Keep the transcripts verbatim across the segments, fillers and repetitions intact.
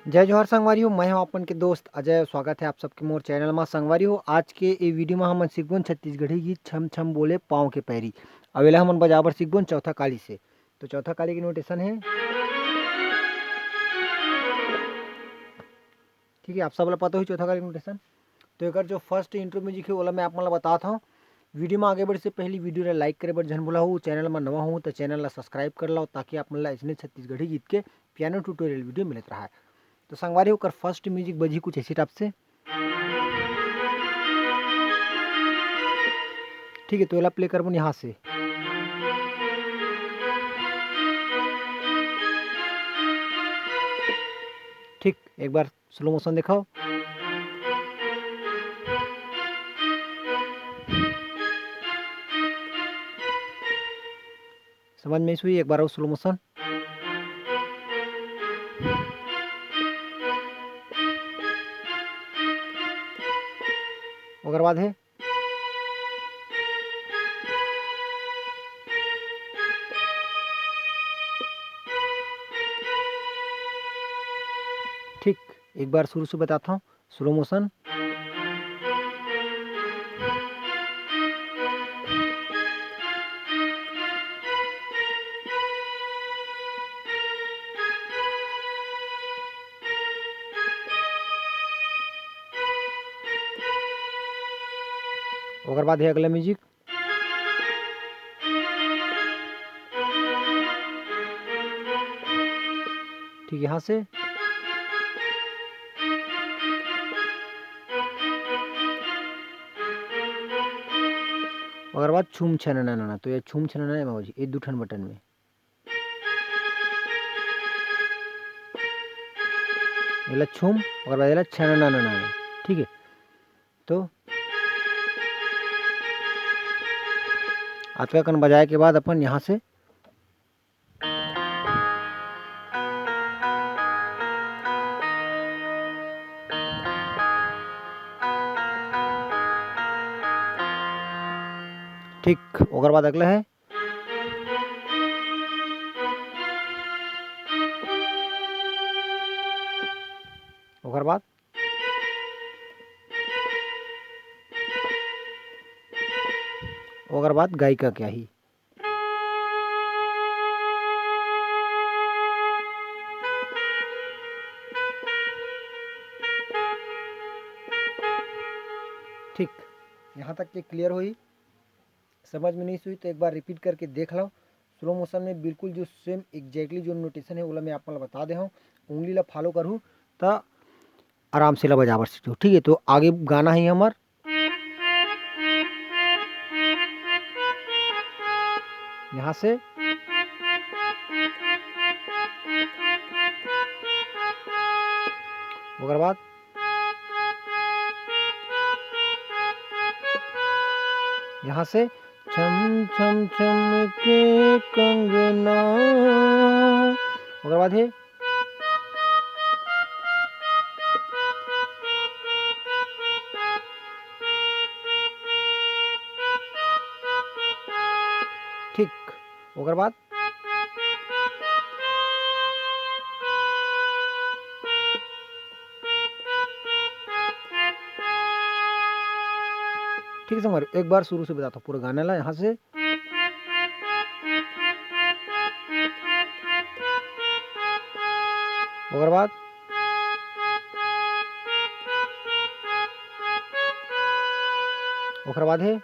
जय जोहार संगवारी हो, मैं हूं अपन के दोस्त अजय। स्वागत है आप सबके मोर चैनल मा। संगवारी हो, आज के ए वीडियो मा हमन सीखबोन छत्तीसगढ़ी गीत छम छम बोले पाँव के पैरी। अब एला हमन बजाबर सीखबोन चौथा काली से। तो चौथा काली के नोटेशन है, ठीक है, आप सब ला पता होही चौथा काली के नोटेशन। तो एकर जो फर्स्ट इंट्रो म्यूजिक है, ओला मैं आप मन ला बतात हूँ। वीडियो में आगे बढ़े से पहले वीडियो ला लाइक करे बर झन भुलाहू, चैनल में नवा हूँ तो चैनल ला सब्सक्राइब कर लो, ताकि आप मन ला इसने छत्तीसगढ़ी गीत के पियानो ट्यूटोरियल वीडियो मिलत रहा है। तो संगवारी हो, ओकर फर्स्ट म्यूजिक बजी कुछ ऐसे टाइप से। ठीक है, तो एला प्ले करबो यहाँ से। ठीक, एक बार स्लो मोशन दिखाओ। समझ में सुई, एक बार और स्लो मोशन। ओकर बाद है ठीक, एक बार शुरू से बताता हूँ, स्लो मोशन। ओकर बाद है अगला म्यूजिक। ठीक, यहाँ से ओकर बाद छुम छनना नना, तो ये छुम छनना है बाबूजी, ये दू ठन बटन में। एला छुम, ओकर बाद एला छनना नना, ठीक है। तो अतका कन बजाए के बाद अपन यहाँ से ठीक, ओकर बाद अगला है। ओकर बाद, ओकर बाद गायिका के आही। ठीक, यहाँ तक के क्लियर होई। समझ में नहीं सुई तो एक बार रिपीट करके देख लो। स्लो मोशन में बिल्कुल जो सेम एग्जैक्टली जो नोटेशन है, ओला मैं आप मन ला बता दे हूँ। उंगली ला फॉलो करहू त आराम से ला बजाबर सीखो, ठीक है। तो आगे गाना है हमर, यहाँ से ओकर बाद यहाँ से छम छम छम के कंगना, ओकर बाद है ठीक, ओकर बाद ठीक है संगवारी, एक बार शुरू से बताता हूँ पूरा गाना ला। यहाँ से ओकर बाद ओकर बाद है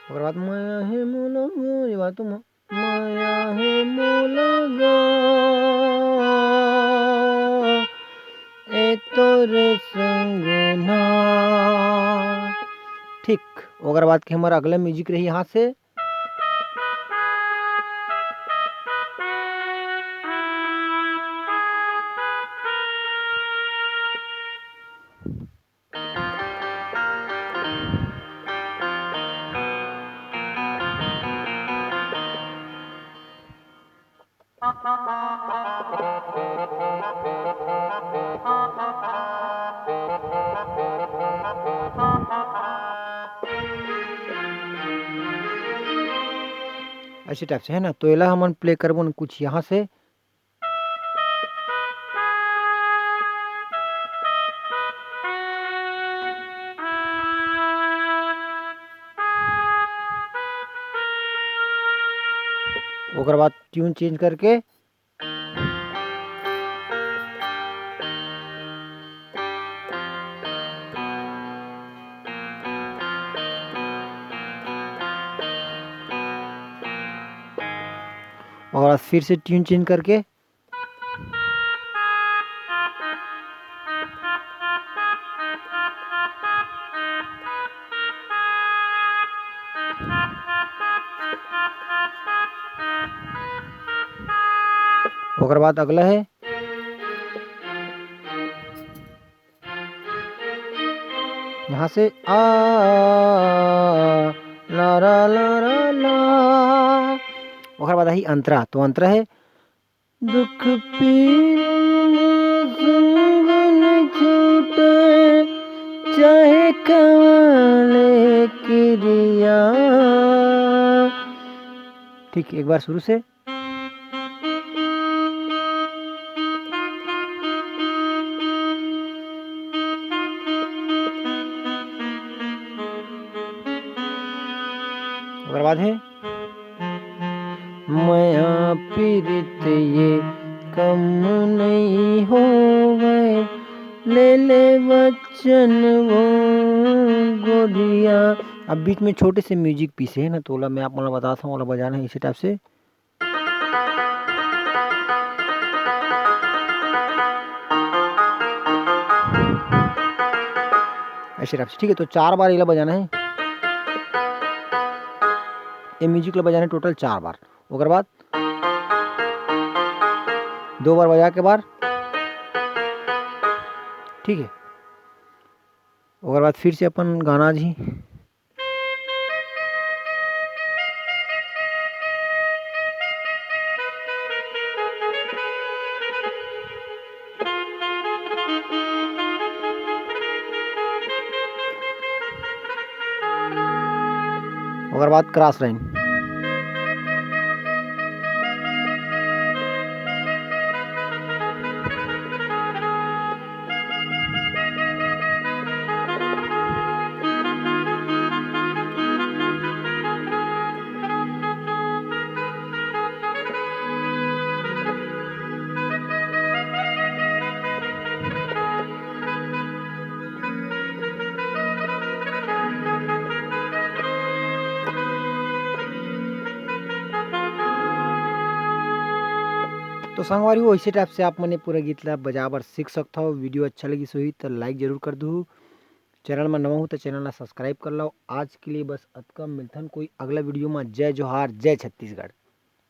ओकर बाद माया हे मोला, ये बात तो म-, माया हे मोला गा, ए तोर संग ना। ठीक, ओकर बाद के हमर अगला म्यूजिक रही यहाँ से। ऐसे टाइप से, है ना। तो एला हमन प्ले करबो न कुछ यहाँ से। ओकर बाद ट्यून चेंज करके और फिर से ट्यून चेंज करके ओकर बाद अगला है यहाँ से आ ला रा ला रा ला। ओकर बाद आही अंतरा। तो अंतरा है दुख पीरा संग न छूटे, चाहे कवले किरिया। ठीक, एक बार शुरू से। ओकर बाद है मया पीरित ये कम नहीं होवे, ले ले वचन वो गोरिया। अब बीच में छोटे से म्यूजिक पीसे है ना, तो ओला मैं आप मन ल बताता हूँ, ओला बजाना है इसी टाइप से। ऐसे टाइप से, ठीक है। तो चार बार एला बजाना है, ये म्यूजिक ला बजाना है टोटल चार बार। ओकर बाद दो बार बजा के बार, ठीक है। ओकर बाद फिर से अपन गाना जी। ओकर बाद क्रॉस लाइन। तो संगवारी हो, इसे टाइप से आप मन ये पूरा गीत ला बजा बर सीख सकथव। वीडियो अच्छा लगिस होही त लाइक जरूर कर दूहू। चैनल में नवा हो त चैनल ला सब्सक्राइब कर लो। आज के लिए बस अतका, मिलथन कोई अगला वीडियो में। जय जोहार, जय छत्तीसगढ़।